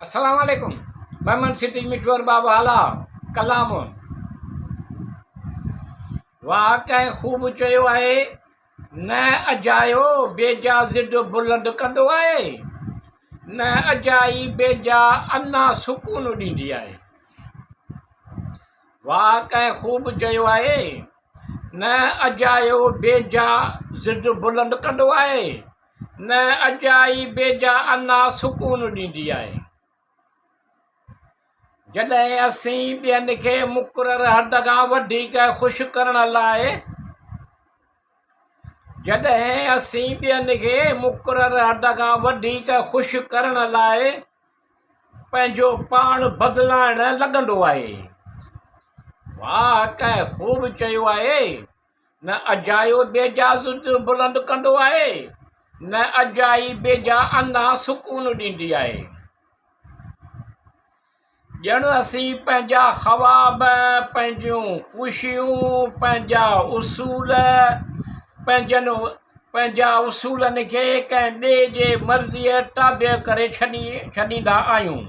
السلام عليڪم مهمن سٽي مٺو ارباب هالا ڪلام واهه ڪنهن خوب چيو آهي نه اجايو بيجا ضد بلند ڪندو آهي نه اجائي بيجا انا سڪون ڏيندي آهي واهه ڪنهن خوب چيو آهي نه اجايو بيجا ضد بلند ڪندو آهي نه اجائي بيجا انا سڪون ڏيندي آهي. جڏهن اسين ٻين کي مقرر حد کان وڌيڪ خوش ڪرڻ لاء جڏهن اسين ٻين کي مقرر حد کان وڌيڪ خوش ڪرڻ لاء پنهنجو پاڻ بدلائڻ لڳندو آهي. واهه ڪنهن خوب چيو آهي. نه اجايو بيجا ضد بلند ڪندو آهي، نه اجائي بيجا انا سڪون ڏيندي آهي. ڄڻ اسين پنهنجا خواب، پنهنجون خوشيون، پنهنجا اصول، پنهنجن پنهنجا اصولن کي ڪنهن ٻئي جي مرضيء تابع ڪري ڇڏيندا آهيون.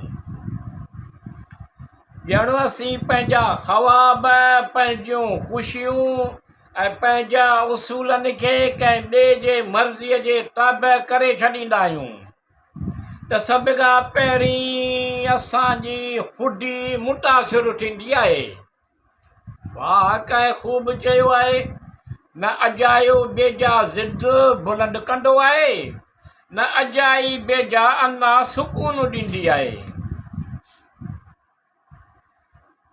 ڄڻ اسين پنهنجا خواب، پنهنجون خوشيون ۽ پنهنجا اصولن کي ڪنهن ٻئي جي مرضيء جي تابع ڪري ڇڏيندا آهيون ته سڀ کان پهرين اسان جي خودي متاثر ٿيندي آهي. واهه ڪنهن خوب چيو آهي، نه اجايو بيجا ضد بلند ڪندو آهي، نه اجائي بيجا انا سڪون ڏيندي آهي.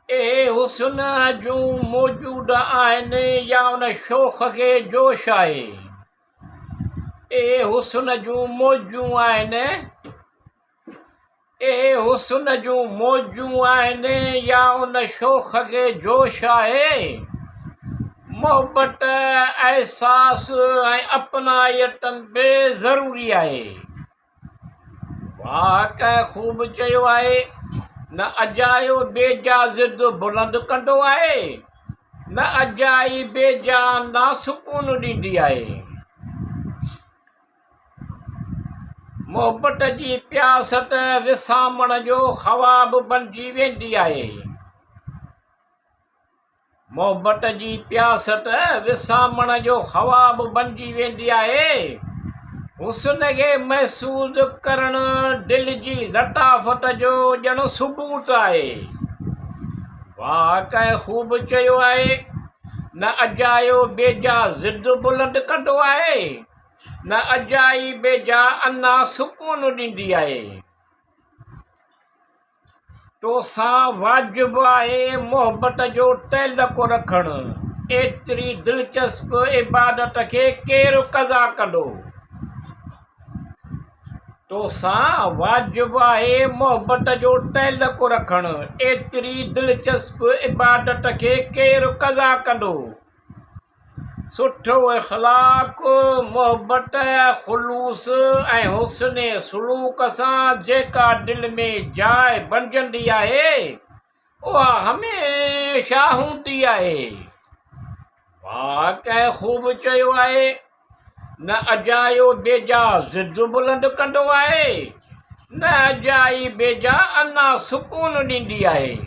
اهي حسن جون موجود آهن يا ان شوخ کي جوش آهي. اهي حسن جون موجون آهن. اهي حسن جون موجون آهن يا ان شوخ کي جوش آهي. محبت، احساس ۽ اپنائيت به ضروري آهي. واهه ڪنهن خوب چيو آهي، نه اجايو بيجا ضد بلند ڪندو آهي، نه اجائي بيجا ناسڪون ڏيندي آهي. محبت جي پياس ته وسامڻ جو خواب بنجي ويندي آهي. محبت جي پياس ته وسامڻ جو خواب بنجي ويندي آهي. حسن کي محسوس ڪرڻ دل جي لطافت جو ڄڻ ثبوت آهي. واهه ڪنهن خوب چيو آهي، نه اجايو بيجا ضد بلند ڪندو آهي، نه اجائي بيجا انا سڪون ڏيندي آهي. توسان واجب آهي محبت جو تعلق رکڻ، ايتري دلچسپ عبادت کي ڪير قضا ڪندو؟ توسان واجب آهي محبت جو تعلق رکڻ، ايتري دلچسپ عبادت کي ڪير قضا ڪندو؟ سٺو اخلاق، محبت، خلوص ۽ حسن سلوڪ سان جيڪا دل ۾ جاء بڻجندي آهي، اها هميشه هوندي آهي. واهه ڪنهن خوب چيو آهي، نه اجايو بيجا ضد بلند ڪندو آهي، نه اجائي بيجا انا سڪون ڏيندي آهي.